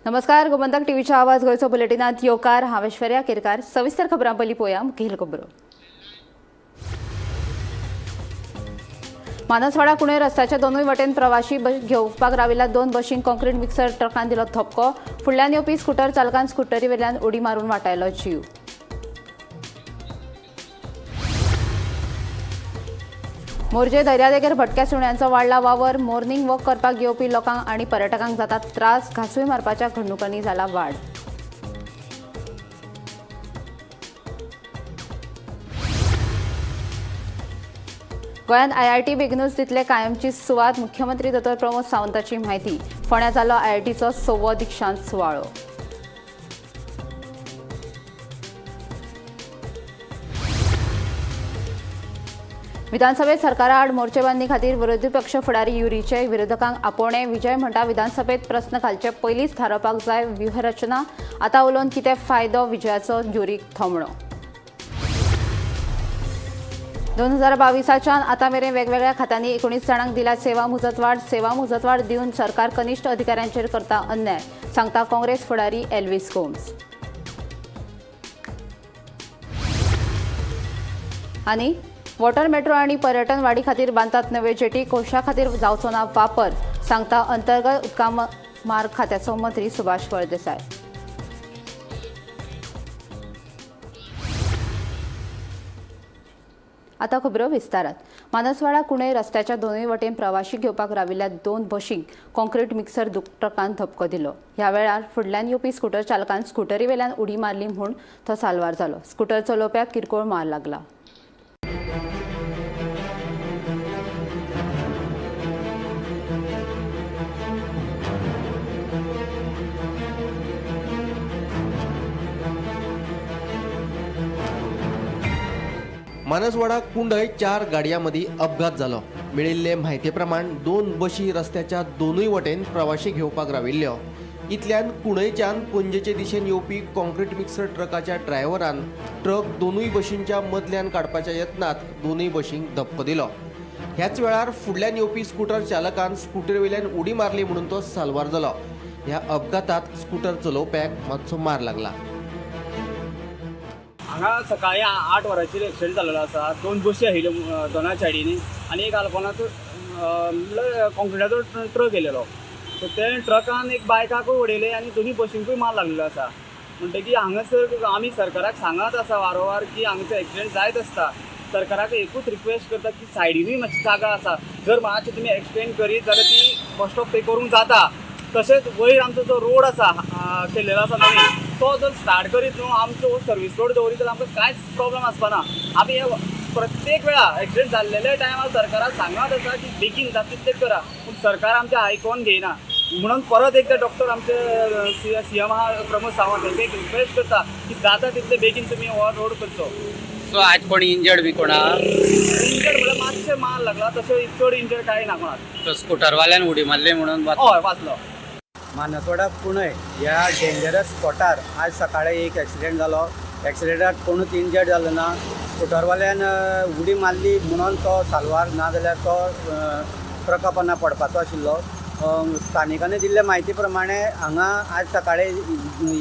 नमस्कार, गोमंतक टीव्हीच्या आवाज गोंयचो बुलेटिनात येवकार. हांव ऐश्वर्या केरकार. सविस्तर खबरां पयलीं पळोवया मुखेल खबरो. मानसवाडा कुणय रस्त्याच्या दोनूय वटेन प्रवाशी बस घेवपाक राविल्ल्या दोन बशींक कॉन्क्रीट मिक्सर ट्रकान दिलो धपको. फुडल्यान येवपी स्कुटर चालकान स्कुटरी वेल्यान उडी मारून वाटायलो जीव. मोरजे दर्यादेगेर भटक्या सुण्यांचो वाडला वावर. मॉर्निंग वॉक करपाक येवपी लोकांक आनी पर्यटकांक जाता त्रास. घासूय मारपाच्या घडणुकांनी जाला वाड. गोंयांत आयआयटी बेगिनूच दितले कायमची सुवात. मुख्यमंत्री दोतोर प्रमोद सावंताची म्हायती. फोंड्यां जालो आयआयटीचो 6वो दीक्षांत सुवाळो. विधानसभेत सरकारा आड मोर्चेबांदणी खातीर विरोधी पक्ष फुडारी युरीचे विरोधकांक आपोवणे. विजय म्हणटा, विधानसभेत प्रस्न घालचे पयलींच थारावपाक जाय व्यूहरचना. आतां उलोवन कितें फायदो? विजयाचो युरीक थोमणो. 2022च्यान आतां मेरेन वेगवेगळ्या खात्यांनी 19 जाणांक दिल्या सेवा मुजतवाड. सेवा मुजतवाड दिवन सरकार कनिश्ठ अधिकाऱ्यांचेर करता अन्याय, सांगता काँग्रेस फुडारी एल्विस गोम्स. आनी वॉटर मेट्रो आनी पर्यटन वाडी खातीर बांदतात नव्यो जेटी. कोशा खातीर जावचो ना वापर, सांगता अंतर्गत उदका मार्ग खात्याचो मंत्री सुभाष फळदेसाय. आता खबरो विस्तारात. मानसवाडा कुणय रस्त्याच्या दोनूय वटेन प्रवाशी घेवपाक राविल्ल्या दोन बशींक कॉन्क्रीट मिक्सर ट्रकान धपको दिलो. ह्या वेळार फुडल्यान येवपी स्कुटर चालकान स्कुटरी वेल्यान उडी मारली म्हूण तो साल्वार जालो. स्कुटर चलोवप्याक किरकोळ मार लागला. मानसवाडा कुंडय 4 गाडयां मदीं अपघात जालो. मेळिल्ले म्हायती प्रमाण 2 बशी रस्त्याच्या दोनूय वटेन प्रवाशी घेवपाक राविल्ल्यो. इतल्यान कुंडयच्यान पणजेचे दिशेन येवपी कॉन्क्रीट मिक्सर ट्रकाच्या ड्रायव्हरान ट्रक दोनूय बशींच्या मदल्यान काडपाच्या यत्नांत दोनूय बशींक धपको दिलो. ह्याच वेळार फुडल्यान येवपी स्कुटर चालकान स्कुटरीवेल्यान उडी मारली म्हणून तो साल्वार जालो. ह्या अपघातात स्कुटर चलोवप्याक मातसो मार लागला. हांगा सकाळी 8 वरांचेर एक्सिडंट जाल्लो आसा. 2 बशी आशिल्ल्यो दोनाय सायडीनी आनी एक आल्पोनाचो म्हणल्यार कॉन्क्रिटाचो ट्रक येयलेलो. सो ते ट्रकान एक बायकाकूय उडयले आनी दोनूय बशींकूय मार लागलेलो आसा. म्हणटकीर हांगासर आमी सरकाराक सांगत आसा वारंवार की हांगासर एक्सिडंट जायत आसता. सरकाराक एकूच रिक्वेस्ट करता की सायडीनूय मातशी जागा आसा, जर मातशें तुमी एक्सटेंड करीत जाल्यार ती बस स्टॉप थंय करूंक जाता. तशेंच वयर आमचो जो रोड आसा केल्लेलो आसा नवीन, तो जर स्टार्ट करीत न्हू आमचो सर्वीस रोड दवरीत जाल्यार आमकां कांयच प्रॉब्लम आसपाना. आमी हे प्रत्येक वेळा एक्सिडंट जाल्लेल्या टायमार सरकाराक सांगत आसा की बेगीन जाता तितलें करा, पूण सरकार आमचें आयकोन घेयना. म्हणून परत एकदां डॉक्टर आमचे सी एम आहा प्रमोद सावंत हेंकां एक रिक्वेस्ट करता की जाता तितले बेगीन तुमी हो रोड करचो. सो आज कोण इंजर्ड बी कोण आहा? इंजर्ड म्हणल्यार मातशें मार लागला, तशें चड इंजर्ड कांय ना कोणाक. तो स्कुटरवाल्यान उडी मारली म्हणून हय, वाचलो. मानसवाडा कुणय ह्या डेंजरस स्पॉटार आज सकाळी एक एक्सिडेंट जालो. एक्सिडेंटात कोणूच इंजर्ड जालो ना. स्कुटरवाल्यान उडी मारली म्हणून तो साल्वार, ना जाल्यार तो ट्रका पोंदा पडपाचो आशिल्लो. स्थानिकांनी दिल्ले म्हायती प्रमाणे हांगा आज सकाळी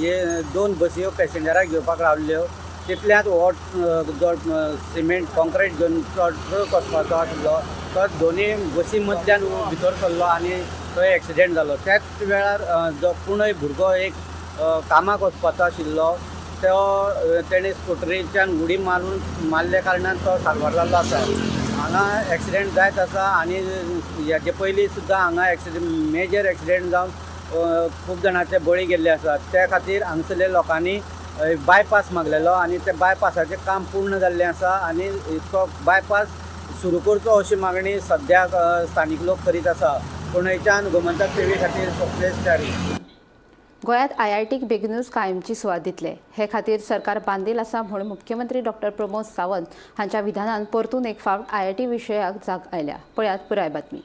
हे 2 बसी पॅसेंजराक घेवपाक रावल्ल्यो. तितल्यांत हो जो सिमेंट कॉन्क्रीट घेवन तो ट्रक वचपाचो आशिल्लो तो दोनूय बसी मदल्यान भितर सरलो आनी थंय एक्सिडेंट जालो. त्याच वेळार जो कुणय भुरगो एक कामाक वचपाचो आशिल्लो तो तेणें स्कुटरीच्यान उडी मारून मारल्या कारणान तो साल्वार जाल्लो आसा. हांगा एक्सिडेंट जायत आसा आनी हेजे पयलीं सुद्दां हांगा मेजर एक्सिडेंट जावन खूब जाणांचे बळी गेल्ले आसात. त्या खातीर हांगसरल्या लोकांनी बायपास मागलेलो आनी ते बायपासाचें काम पूर्ण जाल्लें आसा आनी तो बायपास सुरू करचो अशी मागणी सद्याक स्थानीक लोक करीत आसा. कुंडयच्यान गोमंतक टीव्ही खातीर स्वप्नेश च्यारी. गोंयांत आयआयटीक बेगिनूच कायमची सुवात दितले, हे खातीर सरकार बांदील आसा म्हूण मुख्यमंत्री डॉक्टर प्रमोद सावंत हांच्या विधानान परतून एक फावट आयआयटी विशयाक जाग आयल्या. पळयात पुराय बातमी.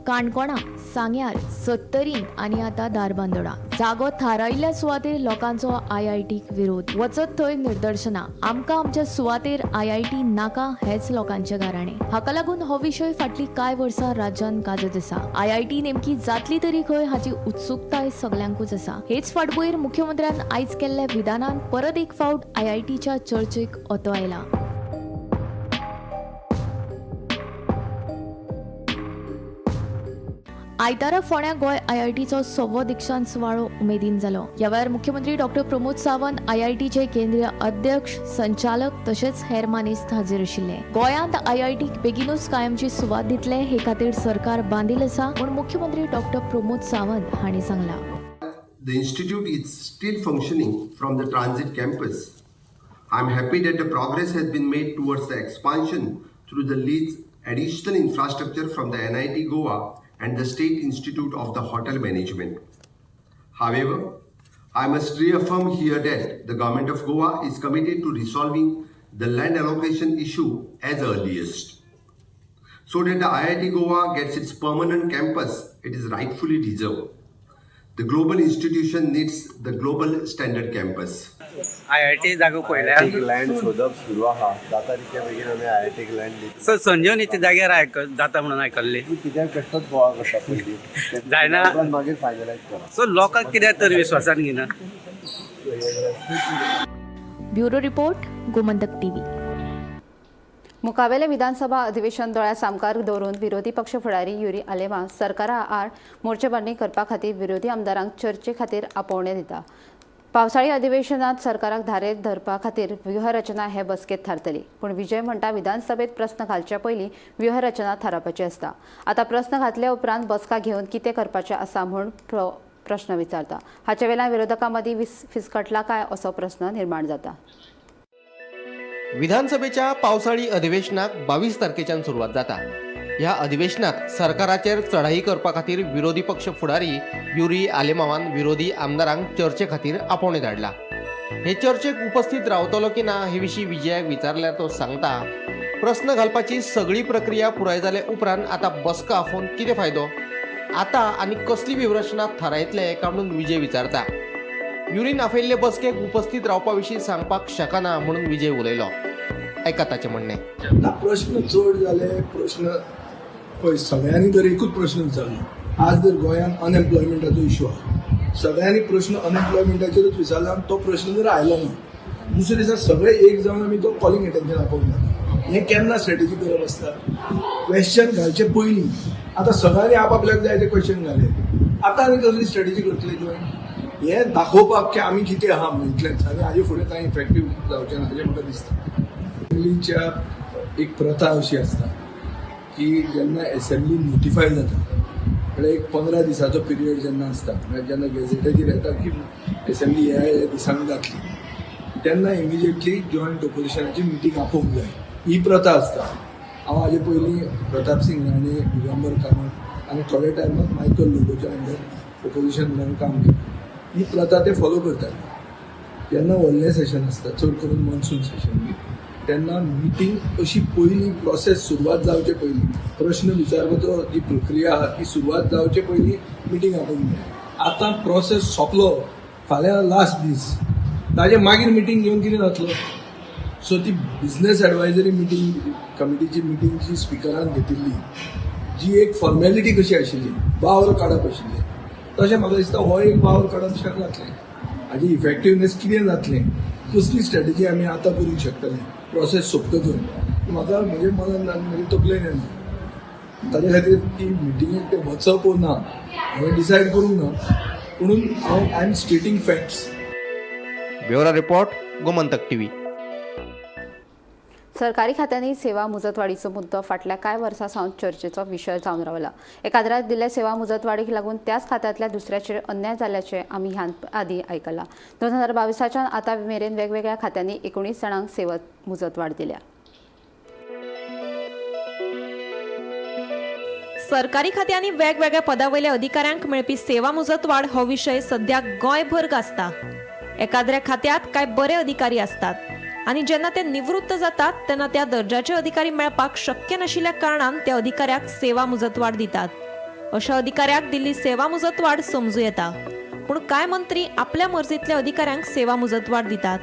काणकोणा, सांग्यार, सत्तरीन आनी आतां धारबांदोडा. जागो थारायिल्ल्या सुवातेर लोकांचो आयआयटीक विरोध. वचत थंय निदर्शनां. आमकां आमच्या सुवातेर आयआयटी नाका हेच लोकांचें गाराणें. हाका लागून हो विशय फाटलीं कांय वर्सां राज्यांत गाजत आसा. आयआयटी नेमकी जातली तरी खंय हाची उत्सुकताय सगल्यांकूच आसा. हेच फाटभुंयेर मुख्यमंत्र्यान आयज केल्ल्या विधानान परत एक फावट आयआयटीच्या चर्चेक ओतो आयला. आयतारा फोंड्या गोंय आयआयटीचो 100वो दीक्षांत सुवाळो उमेदीन जालो. ह्या वेळार मुख्यमंत्री डॉक्टर प्रमोद सावंत, आयआयटीचे केंद्रीय अध्यक्ष, संचालक तशेंच हेर मानेस्त हाजीर आशिल्ले. गोंयांत आयआयटीक बेगीनूच कायमची सुवात दितले हे खातीर सरकार बांदील आसा म्हूण मुख्यमंत्री डॉक्टर प्रमोद सावंत हांणी सांगलां. The institute is still functioning from the transit campus. I am happy that the progress has been made towards the expansion through the lease additional infrastructure from the NIT Goa and the State Institute of the Hotel Management. However, I must reaffirm here that the government of Goa is committed to resolving the land allocation issue as earliest, so that the IIT Goa gets its permanent campus it is rightfully deserved. The global institution needs the global standard campus. IIT जागो पळयल्या. Land सोदप सुरू आहा, जाता तितके बेगीन आमी आयआयटीक land दितले. सो संजीवनीच्या जाग्यार आयक जाता म्हणून आयकल्ली. कित्याक बेश्टोच बोवाळ करता पयलीं. जायना. उपरांत मागीर फायनलायज करा. सो लोकांक कित्याक तर विश्वासान घेना. Bureau report, Gomantak TV. मुखावेले विधानसभा अधिवेशन दोळ्या सामकार दवरून विरोधी पक्ष फुडारी युरी आलेमांव सरकारा आड मोर्चेबांधणी करपा खातीर विरोधी आमदारांक चर्चे खातीर आपोवणें दिता. पावसाळी अधिवेशनात सरकाराक धारेर धरपा खातीर व्यूहरचना हे बसकेत थारतली. पूण विजय म्हणटा, विधानसभेत प्रस्न घालच्या पयलीं व्यूहरचना थारावपाची आसता. आतां प्रस्न घातले उपरांत बसका घेवन कितें करपाचें आसा म्हूण प्रश्न विचारता. हाचे वेल्यान विरोधकां मदीं फिसकटला काय असो प्रस्न निर्माण जाता. विधानसभेच्या पावसाळी अधिवेशनाक 22 तारखेच्यान सुरवात जाता. ह्या अधिवेशनात सरकाराचेर चढाई करपा खातीर विरोधी पक्ष फुडारी युरी आलेमावान विरोधी आमदारांक चर्चे खातीर आपोवणें धाडला. हे चर्चेक उपस्थित रावतलो की ना हे विशीं विजयाक विचारल्यार तो सांगता, प्रस्न घालपाची सगळी प्रक्रिया पुराय जाले उपरांत आतां बसका आफोवन कितें फायदो? आतां आनी कसली व्यूहरचना थारायतले काय म्हणून विजय विचारता. युरीन आपयल्ले बसकेक उपस्थित रावपा विशीं सांगपाक शकना म्हणून विजय उलयलो. आयका ताचें म्हणणें. ना, प्रश्न चड जाले. प्रश्न पळय, सगळ्यांनी जर एकूच प्रश्न विचारलो, आज जर गोंयांत अनएम्प्लॉयमेंटाचो इशू आहा, सगळ्यांनी प्रश्न अनएम्प्लॉयमेंटाचेरूच विचारला आनी तो प्रश्न जर आयलो ना, दुसरे दिसा सगळे एक जावन आमी तो कॉलिंग एटेन्शन आपोवन जाता. हें केन्ना स्ट्रेटजी करप आसता? क्वेश्चन घालचे पयलीं. आतां सगळ्यांनी आपआपल्याक जाय ते क्वेश्चन घाले, आतां आनी कसली स्ट्रेटजी करतले जॉयन? हें दाखोवपाक की आमी कितें आहा म्हणून, इतलेंच. आनी हाजे फुडें कांय इफेक्टीव जावचें ना अशें म्हाका दिसता. असेंब्लीच्या एक प्रथा अशी आसता की जेन्ना एसेंब्ली नोटिफाय जाता, म्हळ्यार एक 15 दिसाचो पिरियड जेन्ना आसता, म्हळ्यार जेन्ना गॅझेटाचेर येता की एसेंब्ली ह्या ह्या दिसांक जातली, तेन्ना इमिजिएटली जॉयंट ऑपोजिशनाची मिटींग आपोवंक जाय, ही प्रथा आसता. हांव हाजे पयलीं प्रताप सिंग राणे, दिगंबर कामत आनी थोड्या टायमाक मायकल लोबोच्या अंडर ऑपोजिशन म्हणून काम केलें. ही प्रथा ते फॉलो करताले. जेन्ना व्हडलें सेशन आसता, चड करून मॉन्सून सेशन बी, तेन्ना मिटींग अशी पयलीं प्रोसेस सुरवात जावचे पयलीं, प्रश्न विचारपाचो जी प्रक्रिया आहा ती सुरवात जावचे पयलीं मिटींग आपोवंक जाय. आतां प्रोसेस सोंपलो, फाल्यां लास्ट दीस, ताजे मागीर मिटींग घेवन कितें जातलो? सो ती बिझनेस एडवायजरी मिटींग कमिटीची मिटींग जी स्पिकरान घेतिल्ली, जी एक फॉर्मेलिटी कशी आशिल्ली, वावर काडप आशिल्लें, तशें म्हाका दिसता हो एक वावर काडप शें जातलें. हाजी इफेक्टिवनेस कितें जातलें, कसली स्ट्रॅटेजी आमी आतां करूंक शकतले प्रोसेस सोंपतकच, म्हाका म्हजे मनान आनी म्हजे तकलेन येना. ताजे खातीर ती मिटिंगेक ते वचप वो ना हांवें डिसायड करूंक ना, पुणून हांव I am stating facts. Bureau report, Gomantak TV. सरकारी खात्यांनी सेवा मुजतवाडीचो मुद्दो फाटल्या कांय वर्सां सावन चर्चेचो विशय जावन रावला. एकाद्र्या दिल्ल्या सेवा मुजतवाडीक लागून त्याच खात्यांतल्या दुसऱ्याचेर अन्याय जाल्ल्याचें आमी ह्यान आदीं आयकलां. 2022च्यान आतां मेरेन वेगवेगळ्या खात्यांनी 19 जाणांक सेवा मुजतवाड दिल्या. सरकारी खात्यांनी वेगवेगळ्या पदावयल्या अधिकाऱ्यांक मेळपी सेवा मुजतवाड हो विशय सध्या गोंयभर गाजता. एकाद्र्या खात्यात कांय बरे अधिकारी आसतात आनी जेन्ना ते निवृत्त जातात तेन्ना त्या दर्जाचे अधिकारी मेळपाक शक्य नाशिल्ल्या कारणान त्या अधिकाऱ्याक सेवा मुजतवाड दितात. अशा अधिकाऱ्याक दिल्ली सेवा मुजतवाड समजूं येता, पूण कांय मंत्री आपल्या मर्जींतल्या अधिकाऱ्यांक सेवा मुजतवाड दितात.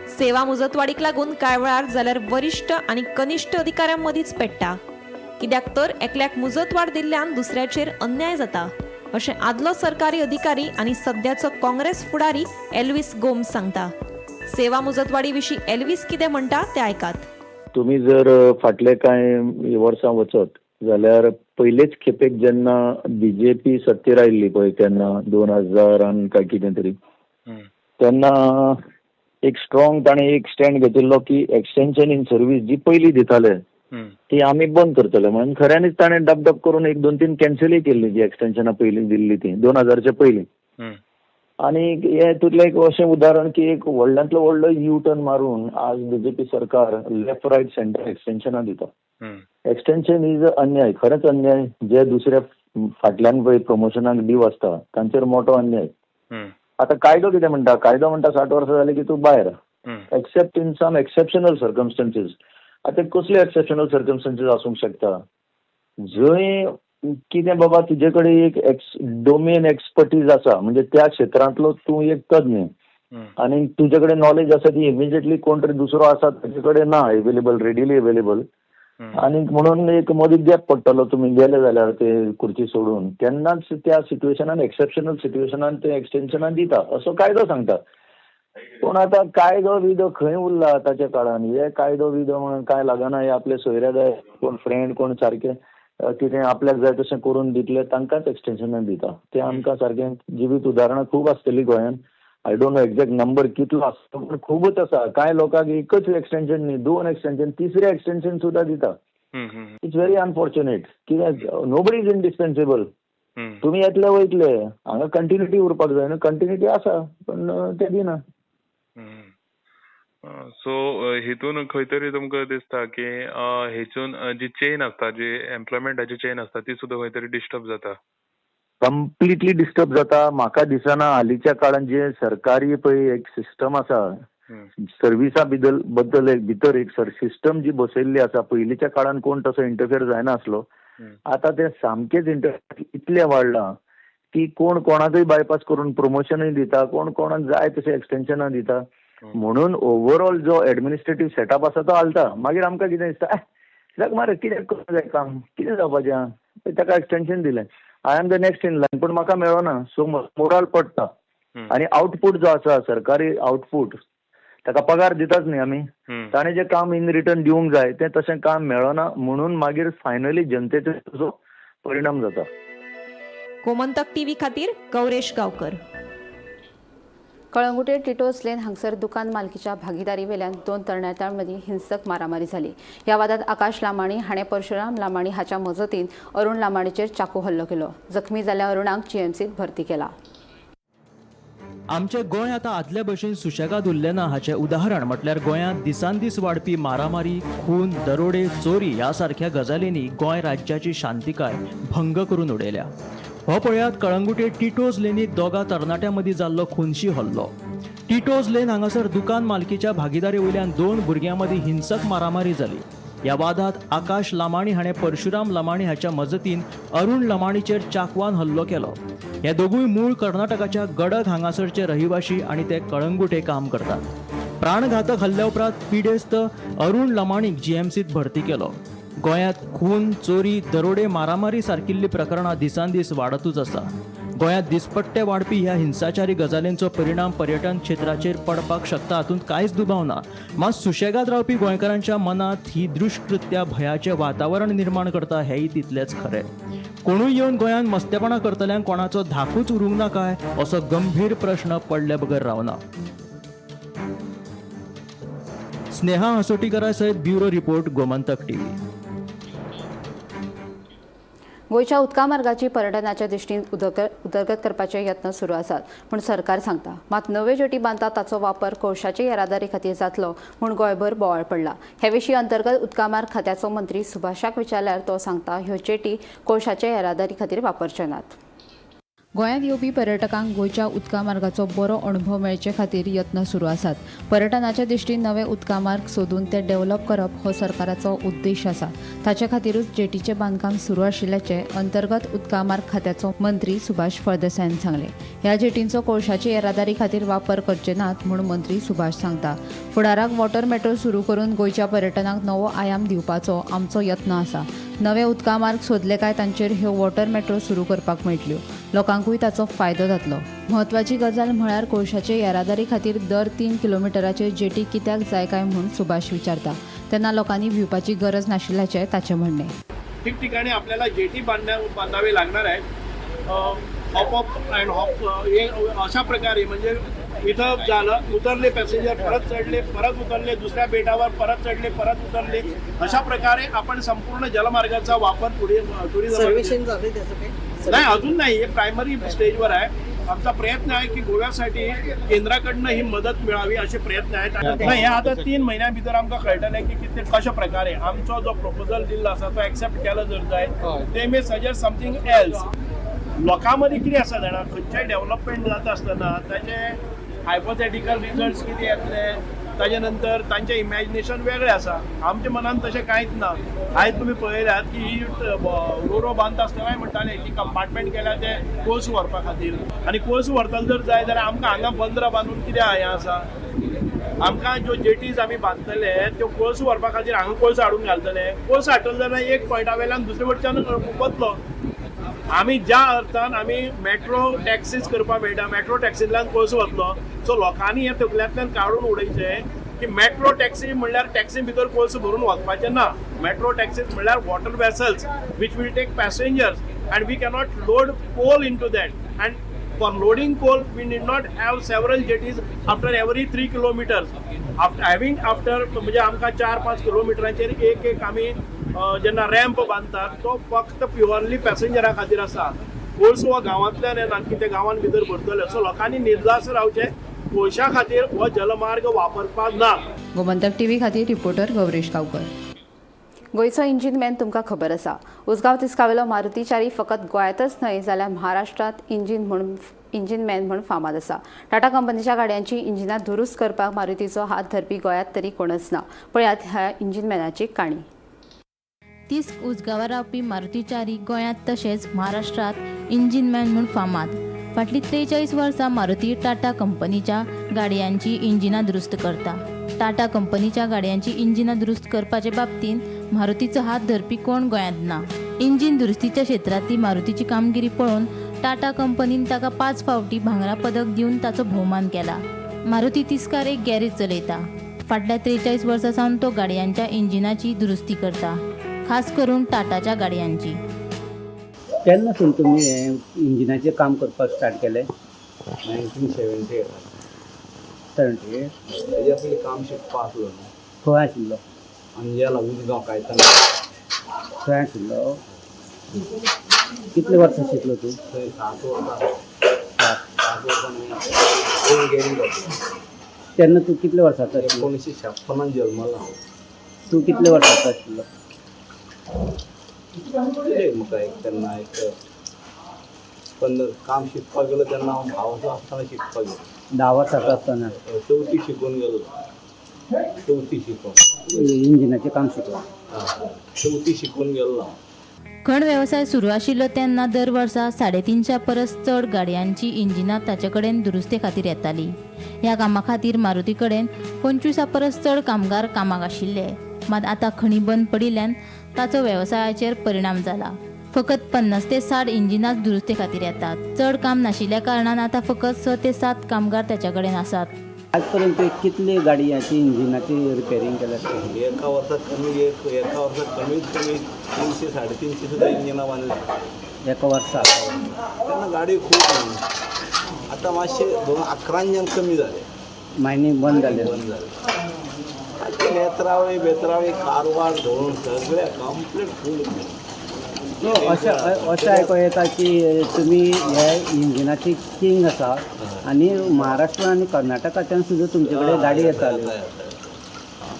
सेवा मुजतवाडीक लागून कांय वेळार जाल्यार वरिश्ठ आनी कनिश्ठ अधिकाऱ्यां मदींच पेट्टा, कित्याक तर एकल्याक मुजतवाड दिल्ल्यान दुसऱ्याचेर अन्याय जाता, अशें आदलो सरकारी अधिकारी आनी सद्याचो काँग्रेस फुडारी एल्वीस गोम्स सांगता. सेवा मुजतवाडी विशीं एल्वीस कितें म्हणटा तें आयकात. तुमी जर फाटले कांय वर्सां वचत जाल्यार पयलेच खेपेक जेन्ना बीजेपी सत्तेर आयिल्ली पळय तेन्ना 2000 काय कितें तरी, तेन्ना एक स्ट्रॉंग ताणें एक स्टँड घेतिल्लो की एक्सटेन्शन इन सर्वीस जी पयली दिताले ती आमी बंद करतले म्हणून. खऱ्यांनीच ताणें डबडब करून 1, 2, 3 कॅन्सलूय केल्ली जी एक्सटेन्शनां पयलीं दिल्ली ती 2000च्या पयलीं. आनी हें तुतलें एक अशें उदाहरण की एक व्हडल्यांतलो व्हडलो यू टर्न मारून आज बीजेपी सरकार लेफ्ट रायट सेंटर एक्सटेन्शनां दिता. एक्सटेन्शन is अन्याय, खरेंच अन्याय. जे दुसऱ्या फाटल्यान पळय प्रमोशनाक ड्यू आसता तांचेर मोठो अन्याय. आतां कायदो कितें म्हणटा? कायदो म्हणटा 60 वर्सां जाली की तूं भायर, except in some exceptional circumstances. आतां कसले एक्सेप्शनल सर्कमस्टन्सीस आसूंक शकता? जंय कितें बाबा तुजे कडेन एक डोमेन एक्सपर्टीज आसा, म्हणजे त्या क्षेत्रांतलो तूं एक तज्ञ आनी तुजे कडेन नॉलेज आसा ती इमिजिएटली कोण तरी दुसरो आसा ताजे कडेन ना अवेलेबल, रेडिली अवेलेबल, आनी म्हणून एक मदीं गॅप पडटलो तुमी गेले जाल्यार ते खुर्ची सोडून, तेन्नाच त्या सिट्युएशनान एक्सेप्शनल सिट्युएशनान ते एक्सटेन्शनान दिता असो कायदो सांगता. पूण आतां कायदो बियदो खंय उरला आतांच्या काळान? हे कायदो बियदो म्हणून कांय लागना. हे आपले सोयरे जाय, कोण फ्रेंड कोण सारके कितें आपल्याक जाय तशें करून दितले तांकांच एक्सटेन्शनां दिता. तें आमकां सारकें जिवीत उदाहरणां खूब आसतलीं गोंयांत. I don't know exact number कितलो आसता, पूण खूबच आसा. कांय लोकांक एकच एक्सटेन्शन न्ही, 2 एक्सटेन्शन, तिसरें एक्सटेन्शन सुद्दां दिता. It's very unfortunate. कित्याक नोबडी is indispensable. तुमी येतले वयतले, हांगा कंटिन्युटी उरपाक जाय न्हू. कंटिन्युटी आसा पण ते दिना. सो हितून खंय तरी तुमकां दिसता की हेतून जी चेन आसता, जी एम्प्लॉयमेंटाची चेन आसता, ती सुद्दां खंय तरी डिस्टर्ब जाता. कंप्लिटली डिस्टर्ब जाता. म्हाका दिसना हालींच्या काळान जे सरकारी पळय एक सिस्टम आसा सर्विसा बद्दल एक भितर एक सिस्टम जी बसयल्ली आसा, पयलींच्या काळान कोण तसो इंटरफेर जायना आसलो. आतां तें सामकेंच इंटरफेर इतलें वाडलां की कोण कोणाकूय बायपास करून प्रमोशनूय दिता, कोण कोणाक जाय तशें एक्सटेन्शनां दिता. म्हणून ओवरऑल जो एडमिनिस्ट्रेटीव सेटअप आसा तो हालता. मागीर आमकां कितें दिसता, जाक मारे कित्याक करूंक जाय काम, कितें जावपाचें, ताका एक्सटेन्शन दिलें, I am the next in line, पूण म्हाका मेळना. सो मोराल पडटा आनी आउटपूट जो आसा सरकारी आउटपूट, ताका पगार दिताच न्ही आमी, ताणें जें काम इन रिटर्न दिवंक जाय तें तशें काम मेळना, म्हणून मागीर फायनली जनतेचेर ताजो परिणाम जाता. गोमंतक टीव्ही खातीर गौरेश गांवकर. कळंगुटे टिटोस लेन हांगसर दुकान मालकीच्या भागीदारी वेल्यान 2 तरणाट्यां मदीं हिंसक मारामारी जाली. ह्या वादात आकाश लामाणी हाणें परशुराम लामाणी हाच्या मजतीन अरुण लामाणीचेर चाकू हल्लो केलो. जखमी जाल्ल्या अरुणाक जीएमसीत भरती केला. आमचें गोंय आतां आदले भशेन सुशेगाद उरलें ना हाचें उदाहरण म्हटल्यार गोंयांत दिसान दीस वाडपी मारामारी, खून, दरोडे, चोरी ह्या सारख्या गजालींनी गोंय राज्याची शांतिकाय भंग करून उडयल्या. हो पळयात कळंगुटे टिटोज लेनीत 2 तरणाट्यां मदीं जाल्लो खुनशी हल्लो. टिटोज लेन हांगासर दुकान मालकीच्या भागीदारी वयल्यान 2 भुरग्यां मदीं हिंसक मारामारी जाली. ह्या वादात आकाश लामाणी हाणें परशुराम लमाणी हाच्या मजतीन अरुण लमाणीचेर चाकवान हल्लो केलो. हे दोगूय मूळ कर्नाटकाच्या गडग हांगासरचे रहिवाशी आनी ते कळंगुटे काम करतात. प्राणघातक हल्ल्या उपरांत पिडेस्त अरुण लमाणीक जीएमसीत भरती केलो. गोंयांत खून, चोरी, दरोडे, मारामारी सारकिल्ली प्रकरणां दिसान दीस वाडतूच आसा. गोंयांत दिसपट्टे वाडपी ह्या हिंसाचारी गजालींचो परिणाम पर्यटन क्षेत्राचेर पडपाक शकता हातूंत कांयच दुबाव ना. मात सुशेगाद रावपी गोंयकारांच्या मनांत ही दुश्कृत्या भयाचें वातावरण निर्माण करता हेंय तितलेंच खरें. कोणूय येवन गोंयांत मस्तेपणां करतल्यांक कोणाचो धाकूच उरूंक ना काय असो गंभीर प्रश्न पडले बगर रावना. स्नेहा हसोटीकरा सयत ब्युरो रिपोर्ट, गोमंतक टीव्ही. गोंयच्या उदका मार्गाची पर्यटनाच्या दृश्टीन उदरगत करपाचे यत्न सुरू आसात म्हूण सरकार सांगता. मात नव्यो जेटी बांदता ताचो वापर कोळशाचे येरादारी खातीर जातलो म्हूण गोंयभर बोवाळ पडला. हे विशीं अंतर्गत उदका मार्ग खात्याचो मंत्री सुभाषाक विचारल्यार तो सांगता ह्यो जेटी कोळशाचे येरादारी खातीर वापरचे नात. गोंयांत येवपी पर्यटकांक गोंयच्या उदका मार्गाचो बरो अणभव मेळचे खातीर यत्न सुरू आसात. पर्यटनाच्या दृश्टीन नवे उदका मार्ग सोदून ते डेव्हलप करप हो सरकाराचो उद्देश आसा. ताचे खातीरूच जेटीचें बांदकाम सुरू आशिल्ल्याचें अंतर्गत उदका मार्ग खात्याचो मंत्री सुभाष फळदेसायान सांगलें. ह्या जेटींचो कोळशाची येरादारी खातीर वापर करचे नात म्हूण मंत्री सुभाष सांगता. फुडाराक वॉटर मेट्रो सुरू करून गोंयच्या पर्यटनाक नवो आयाम दिवपाचो आमचो यत्न आसा. नवे उदका मार्ग सोदले काय तांचेर ह्यो वॉटर मेट्रो सुरू करपाक मेळटल्यो. लोकांकूय ताचो फायदो जातलो. म्हत्वाची गजाल म्हळ्यार कोळशाचे येरादारी खातीर दर 3 किलोमिटराचेर जेटी कित्याक जाय काय म्हूण सुभाष विचारता तेन्ना लोकांनी भिवपाची गरज नाशिल्ल्याचें ताचें म्हणणें. ठिकठिकाणी आपल्याला जेटी बांधावे लागणार आहेत. हॉप अप अँड हॉप हे अशा प्रकारे, म्हणजे इथं झालं, उतरले पॅसेंजर, परत चढले, परत उतरले, दुसऱ्या बेटावर परत चढले, परत उतरले, अशा प्रकारे आपण संपूर्ण जलमार्गाचा वापर पुढे टुरिझम नाही, अजून नाही, हे प्रायमरी स्टेजवर आहे. आमचा प्रयत्न आहे की गोव्यासाठी केंद्राकडनं ही मदत मिळावी असे प्रयत्न आहेत. नाही, हे आता 3 महिन्या भितर आमकां कळटलें की कितें कशा प्रकारे आमचो जो प्रपोजल दिल्लो आसा तो एक्सेप्ट केलो जर जाय, ते मे सजेस्ट समथींग एल्स. लोकां मदीं कितें आसा जाणा, खंयचेय डेव्हलपमेंट जाता आसतना ताचे हायपोथेटिकल रिजल्ट्स कितें येतले, ताजे नंतर तांचें इमॅजिनेशन वेगळें आसा. आमच्या मनान तशें कांयच ना. आयज तुमी पळयल्यात की ही रोरो बांदता आसतनाय म्हणटाले की कंपार्टमेंट केल्या ते कोळसो व्हरपा खातीर, आनी कोळसो व्हरतले जर जाय जाल्यार आमकां हांगा बंदरां बांदून कित्याक हें आसा. आमकां ज्यो जेटीज आमी बांदतले त्यो कोळसो व्हरपा खातीर हांगा कोळसो हाडून घालतले. कोळसो हाडटले जाल्यार एक पॉयंटा वयल्यान दुसरे वटच्यान वतलो. आमी ज्या अर्थान आमी मेट्रो टॅक्सीज करपाक मेळटा, मेट्रो टॅक्सींतल्यान कोळसो वतलो. सो लोकांनी हें तकल्यांतल्यान काडून उडयचें की मेट्रो टॅक्सी म्हणल्यार टॅक्सी भितर कोळसो भरून वचपाचें ना. मेट्रो टॅक्सीज म्हणल्यार water vessels which will take passengers and we cannot load coal into that, and for loading coal we need not have several jetties after every 3 kilometres. After having after म्हणजे आमकां 4-5 किलोमिटरांचेर एक एक आमी जेन्ना ramp बांदतात तो फक्त प्युअरली पॅसेंजरा खातीर आसा. कोळसो हो गांवांतल्यान येना की ते गांवान भितर भरतले. सो लोकांनी निर्धास रावचें, कोळशा खातीर हो जलमार्ग वापरपाक ना. गोमंतक टीव्ही खातीर रिपोर्टर गौरेश गांवकर. गोंयचो इंजिन मॅन तुमकां खबर आसा. उसगांव तिस्कावेलो मारुती च्यारी फकत गोंयांतच न्हय जाल्यार महाराष्ट्रांत इंजिन मॅन म्हूण फामाद आसा. टाटा कंपनीच्या गाडयांची इंजिनां दुरुस्त करपाक मारुतीचो हात धरपी गोंयांत तरी कोणच ना. पळयात ह्या इंजिन मॅनाची काणी. तिस्क उसगांवां रावपी मारुती च्यारी गोंयांत तशेंच महाराष्ट्रांत इंजिन मॅन म्हूण फामाद. फाटलीं 43 वर्सां मारुती टाटा कंपनीच्या गाडयांची इंजिनां दुरुस्त करता. टाटा कंपनीच्या गाडयांची इंजिनां दुरुस्त करपाचे बाबतींत मारुतीचो हात धरपी कोण गोंयांत ना. इंजिन दुरुस्तीच्या क्षेत्रांतली मारुतीची कामगिरी पळोवन टाटा कंपनीन ताका 5 फावटी भांगरा पदक दिवन ताचो भोवमान केला. मारुती तिस्कार एक गॅरेज चलयता. फाटल्या 43 वर्सां सावन तो गाडयांच्या इंजिनाची दुरुस्ती करता, खास करून टाटाच्या गाडयांची. केन्ना सून तुमी हें इंजिनाचें काम करपाक स्टार्ट केलें? 1978. 78. तेज्या पयलीं काम शिकपा आसलो न्हू. खंय आशिल्लो? अंजेला उसगांव कायतान खंय आशिल्लो? कितले वर्सां शिकलो तूं? थंय 7 वर्सां. 7 वर्सां दोन गॅरेज घातली. तेन्ना तूं कितले वर्सांचो आशिल्लो? 1956 जल्मला हांव. तूं कितले वर्सांचो आशिल्लो? कितें म्हाका एक तेन्ना एक 15 काम शिकपाक गेलो तेन्ना हांव 10 वर्सां आसतना शिकपाक गेलो. 10 वर्सांचो आसतना? चवथी शिकून गेलो. चवथी शिकून इंजिनाचें काम शिकलो. चवथी शिकून गेल्लो हांव. खण वेवसाय सुरू आशिल्लो तेन्ना दर वर्सा 350 परस चड गाडयांची इंजिनां ताचे कडेन दुरुस्ते खातीर येतालीं. ह्या कामा खातीर मारुती कडेन 25 परस चड कामगार कामाक आशिल्ले. मात आतां खणी बंद पडिल्ल्यान ताचो वेवसायाचेर परिणाम जाला. फकत 50 ते 60 इंजिनांच दुरुस्ते खातीर येतात. चड काम नाशिल्ल्या कारणान आतां फकत 6 ते 7 कामगार ताचे कडेन आसात. आज पर्यंत कितली गाडयांची इंजिनाची रिपेरींग केल्या? एका वर्साक कमी एक एका वर्साक कमीत कमी 300 350 सुद्दां इंजिनां बांदली एका वर्साक. तेन्ना गाडी खूब न्हू. आतां मातशें 2011 कमी जालें. मायनींग बंद जालें. बंद जालें. आतां नेत्रावळी बेत्रावळी कारवार धरून सगळें कंप्लीट फूल. अशें अशें आयको येता की तुमी हे इंजिनाची किंग आसा आनी महाराष्ट्र आनी कर्नाटकाच्यान सुद्दां तुमचे कडेन गाडी येताल्यो.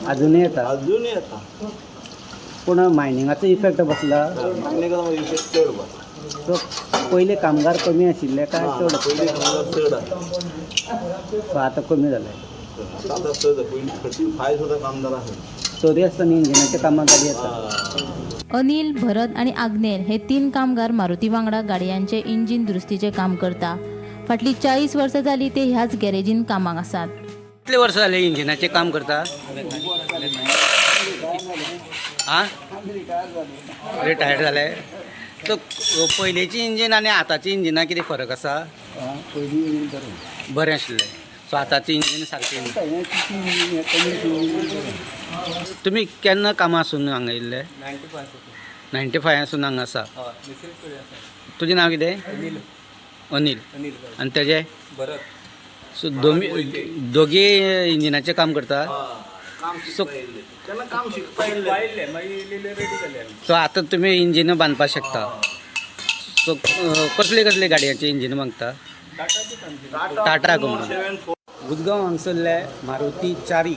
आजुनूय येता? अजूनय येता. पूण मायनिंगाचो इफेक्ट बसला? मायनिंगाचो इफेक्ट चड बसला. सो पयले कामगार कमी आशिल्ले काय चड? पयले कामगार चड आसले. सो आतां कमी जाले? आतां चड, पयलीं 35 सुद्दां कामदार आसले. तरी आसतना इंजिनाच्या कामाक गाडी येता. अनिल, भरत आनी आग्नेल हे 3 कामगार मारुती वांगडा गाडयांचे इंजिन दुरुस्तीचें काम करता. फाटलीं 40 वर्सां जालीं ते ह्याच गॅरेजीन कामाक आसात. कितले वर्सां जाले इंजिनाचें काम करता? आं, रिटायर्ड जाले. सो पयलींची इंजीन आनी आतांची इंजिनां कितें फरक आसा? पयलीं इंजीन बरें बरें आशिल्लें. सो आतांचें इंजीन सारकें. तुमी केन्ना कामां आसून हांगा येयल्ले? 95 आसून हांगा आसा. तुजें नांव कितें? अनिल. आनी तेजें? भरत. सो दोगी इंजिनाचें काम करता. सो काम शिकपा येयल्ले, मागीर रेडी जाले. सो आतां तुमी इंजिनां बांदपाक शकता. सो कसले कसले गाडयांचे इंजिनां बांदता? टाटा कंपनी. उजगांव हांगसरले मारुती चारी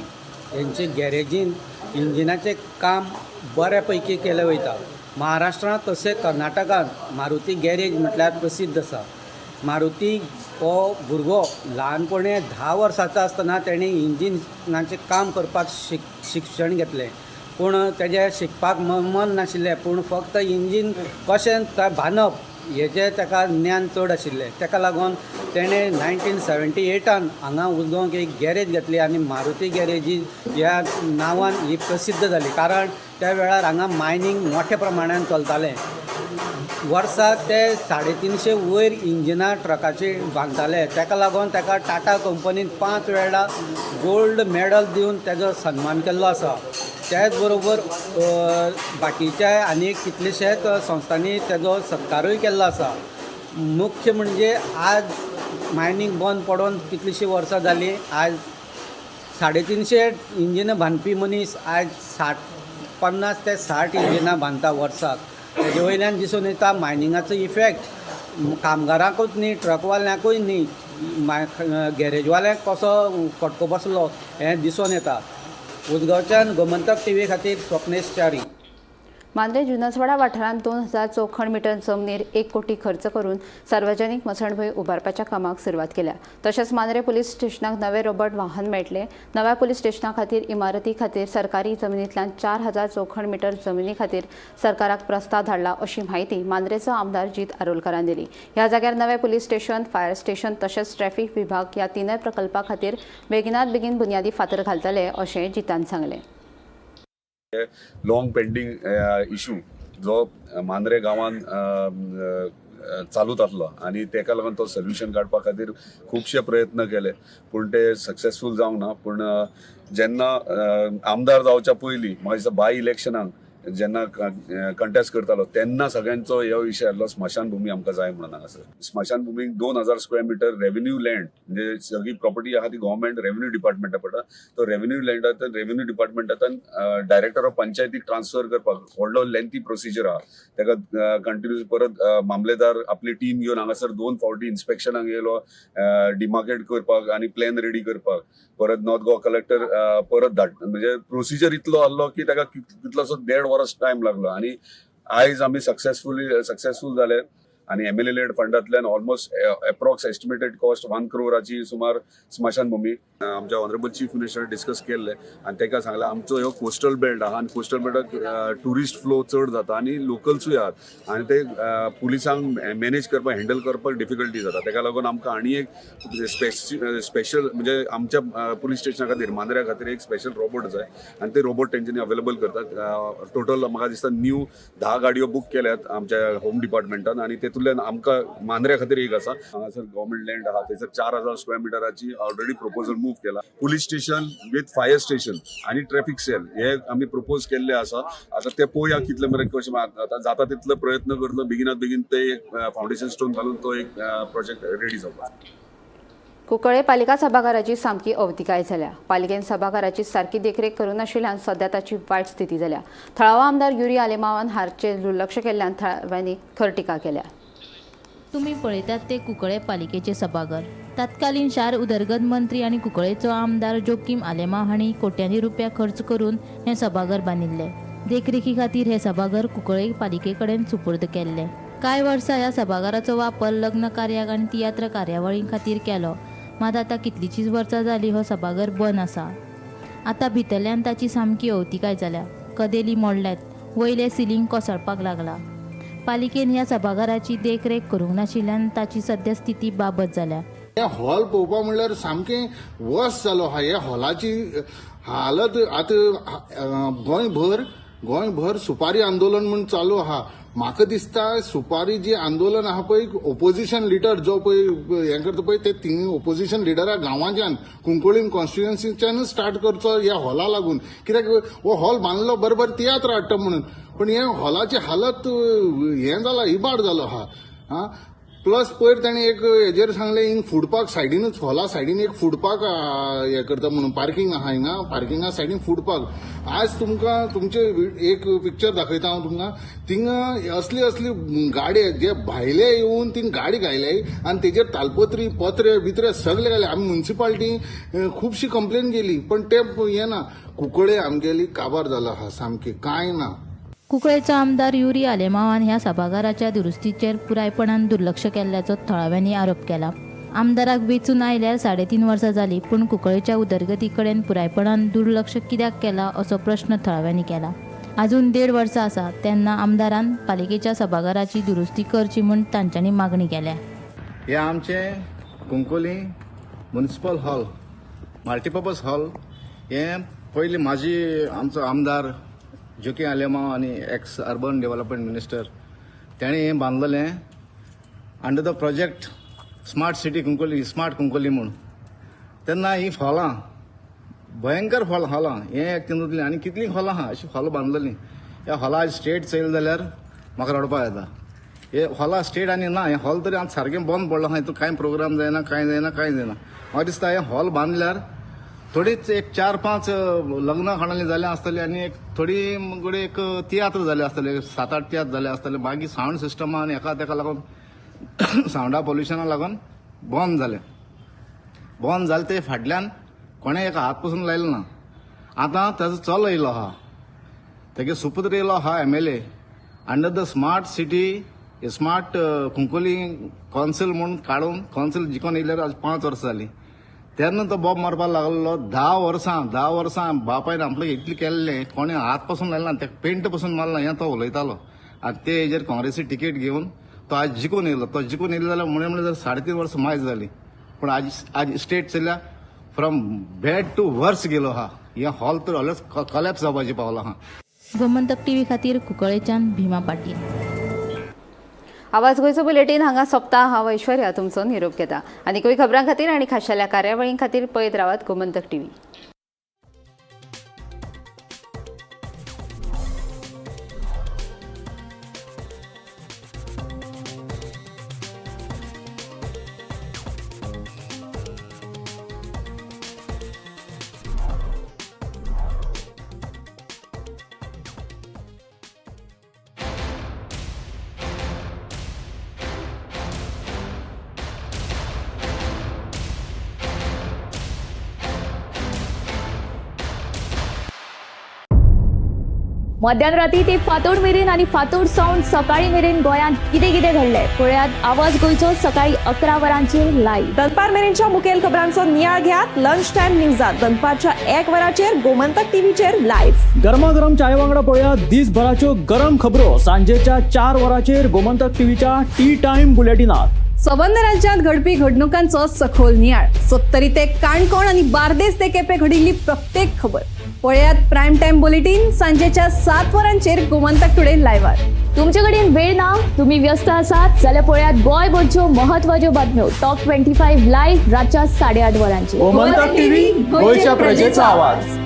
हेंचे गॅरेजीन इंजिनाचें काम बऱ्या पैकी केलें वयता. महाराष्ट्रांत तशें कर्नाटकांत मारुती गॅरेज म्हटल्यार प्रसिद्ध आसा. मारुती हो भुरगो ल्हानपणे 10 वर्सांचो आसतना तेणें इंजिनाचें काम करपाक शिक्षण घेतलें. पूण तेजें शिकपाक मन नाशिल्लें, पूण फक्त इंजीन कशें बांदप हेजें ताका ज्ञान चड आशिल्लें. ताका लागून तेणें 1978 हांगा उजगांवक एक गॅरेज घेतली आनी मारुती गॅरेजी ह्या नांवान ही प्रसिद्ध जाली. कारण त्या वेळार हांगा मायनींग मोठ्या प्रमाणान चलतालें. वर्साक ते 350 वयर इंजिनां ट्रकाची बांदताले. ताका लागून ताका टाटा कंपनीन 5 वेळा गोल्ड मेडल दिवन ताजो सन्मान केल्लो आसा. त्याच बरोबर बाकीच्या आनी कितलेशेच संस्थांनी ताजो सत्कारूय केल्लो आसा. मुख्य म्हणजे आज मायनींग बंद पडून कितलीशीं वर्सां जालीं. आज 350 इंजिनां बांदपी मनीस आज 50 ते 60 इंजिनां बांदता वर्साक. तेजे वयल्यान दिसून येता मायनिंगाचो इफेक्ट कामगारांकूच न्ही, ट्रकवाल्यांकूय न्ही, गॅरेजवाल्यांक कसो फटको बसलो हें दिसून येता. उजगांवच्यान गोमंतक टीव्ही खातीर स्वप्नेश च्यारी. मांद्रे जुनसवाडा वाठारांत 2000 चौखण मिटर जमनीर 1 कोटी खर्च करून सार्वजनिक मसणभूंय उबारपाच्या कामाक सुरवात केल्या. तशेंच मांद्रे पुलीस स्टेशनाक नवे रोबोट वाहन मेळटले. नव्या पुलीस स्टेशना खातीर इमारती खातीर सरकारी जमनींतल्यान 4000 चौखण मिटर जमनी खातीर सरकाराक प्रस्ताव धाडला अशी म्हायती मांद्रेचो आमदार जीत आरोलकारान दिली. ह्या जाग्यार नवे पुलीस स्टेशन, फायर स्टेशन तशेंच ट्रॅफिक विभाग ह्या 3 प्रकल्पा खातीर बेगिनात बेगीन बुन्यादी फातर घालतले अशें जितान सांगलें. लॉंग पेंडींग इशू जो मांद्रे गांवान चालूच आसलो आनी तेका लागून तो सोल्युशन काडपा खातीर खुबशे प्रयत्न केले पूण ते सक्सेसफूल जावंक ना. पूण जेन्ना आमदार जावच्या पयलीं म्हाका दिसता बाय इलेक्शनाक जेन्ना कंटेस्ट करतालो तेन्ना सगळ्यांचो हो विशय आसलो स्मशानभूमी आमकां जाय म्हणून. हांगासर स्मशानभूमीक 2000 स्क्वेअर मिटर रेव्हेन्यू लँड म्हणजे सगळी प्रॉपर्टी आहा ती गव्हर्मेंट रेव्हेन्यू डिपार्टमेंटा पडटा. तो रेव्हेन्यू लँडांतल्यान रेव्हेन्यू डिपार्टमेंटांतल्यान डायरेक्टर ऑफ पंचायतीक ट्रान्सफर करपाक व्हडलो लेंथी प्रोसिजर आहा. ताका कंटिन्यूस परत मामलेदार आपली टीम घेवन हांगासर 2 फावटी इन्स्पेक्शनाक येयलो डिमार्केट करपाक आनी प्लॅन रेडी करपाक. परत नॉर्थ गोवा कलेक्टर परत धाड म्हणजे प्रोसिजर इतलो आहलो की ताका कितलोसो 1.5 वर्स टायम लागलो आनी आयज आमी सक्सेसफूल जाले आनी एमएलए लेड फंडांतल्यान ऑलमोस्ट एप्रॉक्स एस्टिमेटेड कॉस्ट 1 क्रोराची सुमार स्मशानभूमी आमच्या ऑनरेबल चीफ मिनिस्टर डिस्कस केल्ले आनी ताका सांगलें आमचो ह्यो कोस्टल बेल्ट आहा आनी कोस्टल बेल्टाक ट्युरिस्ट फ्लो चड जाता आनी लोकल्सूय आहात आनी ते पुलिसांक मॅनेज करपाक हँडल करपाक डिफिकल्टी जाता. ताका लागून आमकां आनी एक स्पेशल म्हणजे आमच्या पुलीस स्टेशना खातीर मांद्र्या खातीर एक स्पेशल रोबोट जाय आनी ते रोबोट तेंच्यांनी अवेलेबल करतात. टोटल म्हाका दिसता न्यू 10 गाडयो बूक केल्यात आमच्या होम डिपार्टमेंटान आनी तेतूंतल्यान आमकां मांद्र्या खातीर एक आसा. हांगासर गव्हर्मेंट लँड आहा थंयसर 4000 स्क्वेअर मिटराची ऑलरेडी प्रपोजल मूव केला. Police station with fire station आनी ट्रॅफिक सेल हे आमी प्रपोज केल्ले आसा. आतां ते पळोवया कितले मेरेन कशें आतां जाता तितले प्रयत्न करतलो बेगिनात बेगीन ते एक फावंडेशन स्टोन घालून तो एक प्रोजेक्ट रेडी जावपाक. कुंकळे पालिका सभाघराची सामकी अवतिकाय जाल्या. पालिकेन सभाघराची सारकी देखरेख करूं नाशिल्ल्यान सध्या ताची वायट स्थिती जाल्या. थळावो आमदार युरी आलेमावान हाचेर दुर्लक्ष केल्ल्यान थळाव्यांनी खर टिका केल्या. तुमी पळयतात ते कुंकळे पालिकेचे सभाघर. तत्कालीन शार उदरगत मंत्री आनी कुंकळेचो आमदार जोकीम आलेमाव हांणी कोट्यांनी रुपया खर्च करून हें सभाघर बांदिल्लें. देखरेखी खातीर हें सभाघर कुंकळे पालिके कडेन सुपूर्द केल्लें. कांय वर्सां ह्या सभाघराचो वापर लग्न कार्याक आनी तियात्र कार्यावळीं खातीर केलो, मात आतां कितलींशींच वर्सां जालीं हो सभाघर बंद आसा. आतां भितरल्यान ताची सामकी अवतिकाय जाल्या. कदेली मोडल्यात, वयलें सिलींग कोसळपाक लागलां. पालिकेन ह्या सभाघराची देखरेख करूंक नाशिल्ल्यान ताची सद्या स्थिती बाबत जाल्या. हे हॉल पळोवपा म्हणल्यार सामकें वस जालो आहा. हे हॉलाची हालत आतां गोंयभर सुपारी आंदोलन म्हूण चालू आहा. म्हाका दिसता सुपारी जी आंदोलन आहा पळय, ओपोजिशन लिडर जो पळय हें करता पळय, ते तिनूय ओपोजिशन लिडरा गांवांच्यान कुंकळीम कॉन्स्टिट्युएन्सीच्यानूच स्टार्ट करचो ह्या हॉला लागून. कित्याक हो हॉल बांदलो बरोबर तियात्र हाडटा म्हणून, पण हे हॉलाची हालत हें जाला, इबाड जालो आहा. आं, प्लस पयर ताणें एक हेजेर सांगलें, हिंग फूड पार्क सायडीनूच, हॉला सायडीन एक फूड पार्क हें करता म्हणून, पार्किंग आहा हिंगा, पार्किंगा सायडीन फूड पार्क. आज तुमकां तुमचे एक पिक्चर दाखयता हांव तुमकां, थिंगा असली असली गाडी जे भायले येवन थिंग गाडी घायले आनी तेजेर तालपत्री पत्रे बित्रे सगळे घाले. आमी मुन्सिपाल्टी खुबशी कंप्लेन केली पण ते हें ना. कुंकळे आमगेली काबार जाला आहा सामकी, कांय ना. कुंकळेचो आमदार युरी आलेमांवान ह्या सभाघराच्या दुरुस्तीचेर पुरायपणान दुर्लक्ष केल्ल्याचो थळाव्यांनी आरोप केला. आमदाराक वेंचून आयल्यार 3.5 वर्सां जालीं, पूण कुंकळेच्या उदरगती कडेन पुरायपणान दुर्लक्ष कित्याक केलां असो प्रश्न थळाव्यांनी केला. अजून 1.5 वर्सां आसा तेन्ना आमदारान पालिकेच्या सभाघराची दुरुस्ती करची म्हूण तांच्यांनी मागणी केल्या. हे आमचें Cuncolim municipal hall, multipurpose hall, हें पयलीं म्हाजी आमचो आमदार जोकी आलेमांव आनी एक्स अर्बन डेव्हलपमेंट मिनिस्टर ताणें हें बांदलेलें under the project smart city Cuncolim, smart Cuncolim म्हूण. तेन्ना हीं हॉलां भयंकर हॉलां हें एक तितूंतलीं आनी कितलीं हॉलां आहा अशीं हॉलां बांदलेलीं. ह्या हॉला आज स्टेट चोयलें जाल्यार म्हाका रडपाक येता. हे हॉला स्टेट आनी ना, हें हॉल तरी आतां सारकें बंद पडलां आहा. हितून कांय प्रोग्राम जायना, कांय जायना, कांय जायना. म्हाका दिसता हें हॉल बांदल्यार थोडीच एक 4-5 लग्नां खाणाली जाल्यां आसतली आनी एक थोडी घडये एक तियात्र जाले आसतले, 7-8 तियात्र जाले आसतले. मागीर सावंड सिस्टमा आनी हेका तेका लागून सावंडा पोल्युशना लागून बंद जालें. बंद जालें ते फाटल्यान कोणें एका हात पसून लायलो ना. आतां ताजो चलो येयलो आहा, तेगे सुपुत्र येयलो आहा MLA under the smart city smart Cuncolim council म्हूण काडून कावन्सील जिखोन येयल्यार आज 5 वर्सां जालीं. तेन्ना तो बॉब मारपाक लागलो. 10 वर्सां बापायन आपलें इतलें केल्लें, कोणें हात पसून लायलो ना, तेका पेंट पसून मारला हें तो उलयतालो. आनी ते हेजेर काँग्रेसी तिकेट घेवन तो आज जिखून येयलो. तो जिखून येयलो जाल्यार म्हणल्यार 3.5 वर्सां मायज जाली, पूण आज स्टेट चल्ल्या फ्रॉम बॅड टू वर्स गेलो आहा. हें हॉल तर हॉलच कॉलॅप्स जावपाचें पावलां आहा. गोमंतक टीव्ही खातीर कुंकळेच्यान भीमा पाटील. आवाज गोंयचो बुलेटीन हांगा सोंपता. हांव ऐश्वर्या तुमचो निरोप घेता. आनीकूय खबरां खातीर आनी खाशेल्या कार्यावळीं खातीर पळयत रावात गोमंतक टीव्ही. मध्यान राती ते फातोड मेरेन आनी फातोड सावन सकाळी मेरेन गोंयांत कितें कितें घडलें पळयात आवाज गोंयचो सकाळी 11 वरांचेर लायव्ह. दनपार मेरेनच्या मुखेल खबरांचो नियाळ घेयात लंच टायम न्यूजात दनपारच्या 1 वराचेर गोमंतक टीव्हीचेर लायव्ह. गरमागरम चाय वांगडा पळयात दिसभराच्यो गरम खबरो सांजेच्या 4 वरांचेर गोमंतक टीव्हीच्या टी टायम बुलेटिनात. सबंद राज्यांत घडपी घडणुकांचो सखोल नियाळ, सत्तरी ते काणकोण आनी बार्देस ते केपें घडिल्ली प्रत्येक खबर पळयात प्रायम टायम बुलेटीन सांजेच्या 7 वरांचेर गोमंतक टुडे लायव्हार. तुमचे कडेन वेळ ना, तुम्ही व्यस्त आसात जाल्यार पळयात गोंयभरच्यो महत्वाच्यो बातम्यो टॉप 25 लायव्ह रातच्या 8:30 वरांचेर. गोमंतक टीव्ही, गोंयच्या प्रजेचा आवाज.